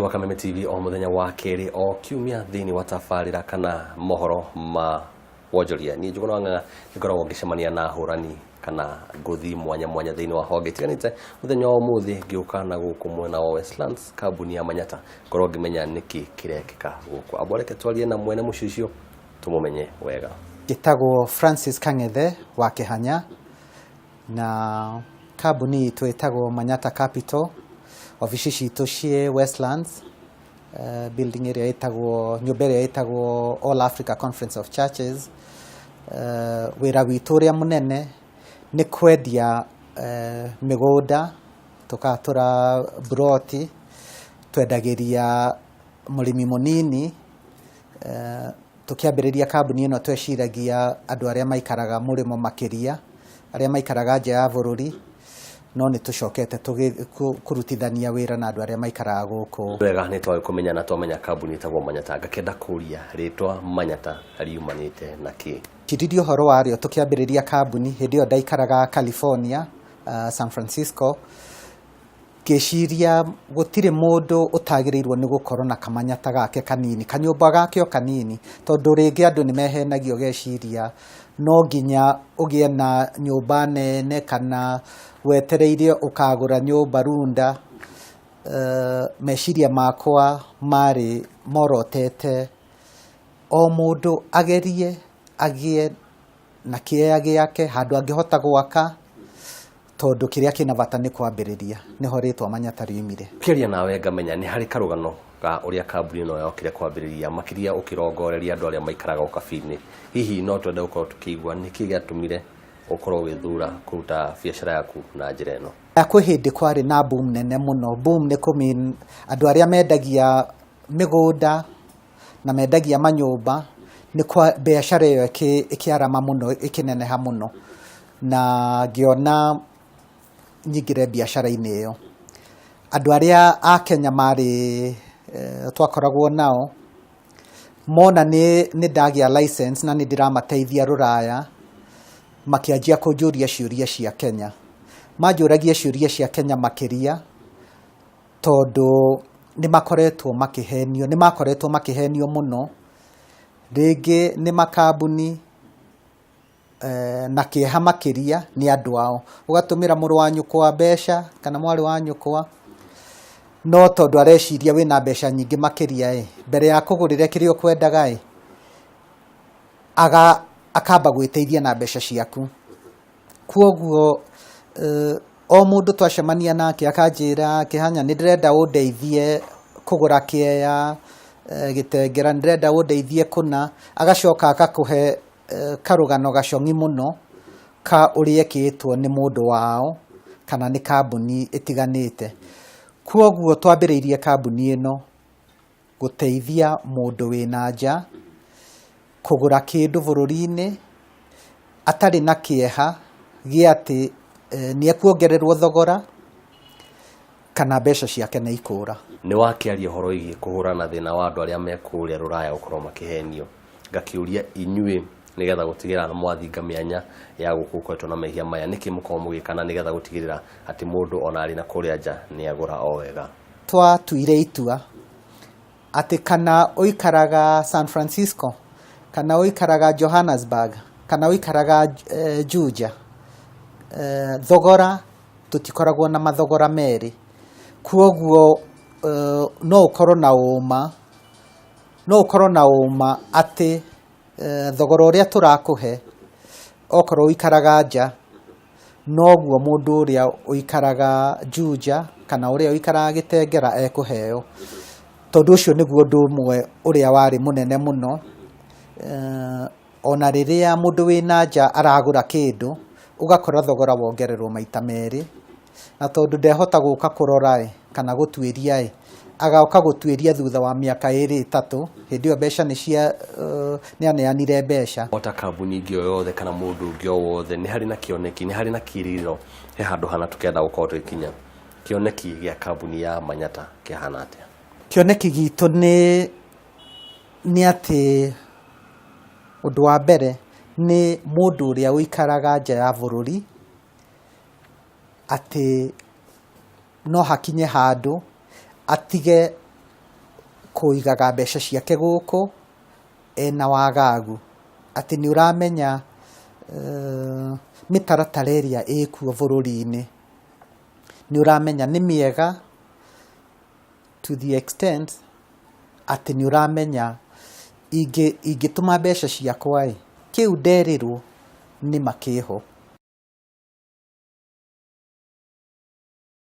Wa Kameme TV o muthenya wa kerĩ o kiumia thĩinĩ wa tabarĩra kana mohoro ma wonjoria. Niĩ Njũgũna wa Ng'ang'a nĩngoragwo ngĩcemania na hũrani kana ngũthi mwanya mwanya thĩinĩ wa honge itiganĩte. Mũthenya wa ũmũthĩ ngĩũka na gũkũ mwena wa Westlands, kambuni ya Manyata, ngorwo ngĩmenya nĩkĩ kĩrekĩka gũkũ. Amba reke twarie na mwene mũciĩ ũcio tũmũmenye wega. Njĩtagwo Francis Kang'ethe wa Kĩhanya na kambuni itũ ĩtagwo Manyata Capital. Obici citũ ciĩ Westlands, building ĩrĩa ĩtagwo, nyũmba ĩrĩa ĩtagwo All Africa Conference of Churches. Wĩra witũ ũrĩa mũnene nĩ kwendia mĩgũnda, tũgatũra mburoti, twendagĩria mũrĩmi mũnini. Tũkĩambĩrĩria kambuni ĩno tweciragia andũ arĩa maikaraga mũrĩmo makĩria, arĩa maikaraga nja ya bũrũri, no nĩ tũcokete kũrutithania wĩra na andũ arĩa maikaraga gũkũ. Wega nĩ twagĩkũmenya na twamenya kambuni ĩtagwo Manyata. Ngakĩenda kũria, rĩtwa Manyata riumanĩte na kĩ? Ndecirie ũhoro warĩo tũkĩambĩrĩria kambuni, hĩndĩ ĩyo ndaikaraga California, San Francisco. Ngĩciria gũtirĩ mũndũ ũtagĩrĩirwo nĩ gũkorwo na kamanyata gake kanini, kanyũmba gake o kanini, tondũ rĩngĩ andũ nĩ mehenagia ũgeciria no nginya ũgĩe na nyũmba nene kana wetereire ũkagũra nyũmba runda. Meciria makwa marĩ morotete o mũndũ agerie agĩe na kĩea gĩake handũ angĩhota gwaka, tondũ kĩrĩa kĩna bata nĩ kwambĩrĩria. Nĩho rĩtwa Manyata rĩoimire. Ngĩaria nawe ngamenya nĩ harĩ karũgano ga ũrĩa kambuni ĩno yokire kwambĩrĩria, makĩria ũkĩrongoreria andũ arĩa maikaraga ũkabi-inĩ. Hihi no twende gũkorwo tũkĩigua nĩkĩ gĩatũmire ũkorwo ũgĩthura kũruta biacara yaku na njĩra ĩno? Kwĩ hĩndĩ kwarĩ na boom nene mũno. Boom nĩ kũ mean andũ arĩa mendagia mĩgũnda na mendagia manyũmba, nĩ kwa biacara ĩyo ĩkĩarama mũno, ĩkĩneneha mũno, na ngĩona nyingĩre biacara-inĩ ĩyo. Andũ arĩa a Kenya marĩ, twakoragwo nao, mona nĩ ndagĩa license na nĩ ndĩramateithia rũraya, makĩanjia kũnjũria ciũria cia Kenya. Manjũragia ciũria cia Kenya makĩria, tondũ nĩ makoretwo makĩhenio, nĩ makoretwo makĩhenio mũno, rĩngĩ nĩ makambuni na kĩeha makĩria nĩ andũ ao. Ũgatũmĩra mũrũ wa nyũkwa mbeca kana mwarĩ wa nyũkwa, no tondũ areciria wĩna mbeca nyingĩ makĩria ĩ, mbere ya akũgũrĩre kĩrĩa ũkwendaga ĩ, akamba gwĩteithia na mbeca ciaku. Kwoguo o mũndũ twacemania nake akanjĩra, Kĩhanya nĩ ndĩrenda ũndeithie kũgũra kĩea Gĩtengera, nĩ ndĩrenda ũndeithie kũna, agacoka agakũhe karũgano gacong'i mũno ka ũrĩa ekĩtwo nĩ mũndũ wao kana nĩ kambuni ĩtiganĩte. Kwoguo twambĩrĩirie kambuni ĩno gũteithia mũndũ wĩna nja kũgũra kĩndũ bũrũri-inĩ atarĩ na kĩeha gĩa atĩ nĩ ekuongererwo thogora kana mbeca ciake nĩ ikũra. Nĩ wakĩaria ũhoro wĩgiĩ kũhũrana na thĩna wa andũ arĩa me kũrĩa rũraya gũkorwo makĩhenio. Ngakĩũria inyuĩ nĩgetha gũtigĩrĩra nĩ mwathinga mĩanya ya gũkũ gũkoretwo na mehia maya, nĩkĩ mũkoragwo mũgĩka na nĩgetha gũtigĩrĩra atĩ mũndũ ona arĩ na kũrĩa nja nĩ agũra o wega? Twatuire itua atĩ kana ũikaraga San Francisco, kana ũikaraga Johannesburg, kana ũikaraga Juja, thogora tũtikoragwo na mathogora merĩ. Kwoguo no ũkorwo na ũma, no ũkorwo na ũma atĩ thogora ũrĩa tũrakũhe okorwo ũikaraga nja, noguo mũndũ ũrĩa ũikaraga Juja kana ũrĩa ũikaraga Gĩtengera ekũheo. Tondũ ũcio nĩguo ũndũ ũmwe ũrĩa warĩ mũnene mũno. Ona rĩrĩa mũndũ wĩna nja aragũra kĩndũ, ũgakora thogora wongererwo maita merĩ, na tondũ ndehota gũka kũrora ĩ, kana gũtuĩria ĩ, agoka gũtuĩria thutha wa mĩaka ĩrĩ ĩtatũ, hĩndĩ ĩyo mbeca nĩ cia, nĩ aneanire mbeca. O ta kambuni ĩngĩ o yothe kana mũndũ ũngĩ o wothe, nĩ harĩ na kĩoneki, nĩ harĩ na kĩĩrĩgĩrĩro he handũ hana tũkenda gũkorwo tũgĩkinya. Kĩoneki gĩa kambuni ya Manyata kĩhana atĩa? Kĩoneki gitũ nĩ nĩ atĩ ũndũ wa mbere nĩ mũndũ ũrĩa ũikaraga nja ya bũrũri, atĩ no hakinye handũ atige Kũigaga mbeca ciake gũkũ ena wagagu atĩ nĩ ũramenya mĩtaratara ĩrĩa ĩkuo bũrũri-inĩ, nĩ ũramenya nĩ mĩega to the extent atĩ nĩ ũramenya ingĩtũma mbeca ciakwa ĩ, kĩu nderĩrwo nĩma kĩho.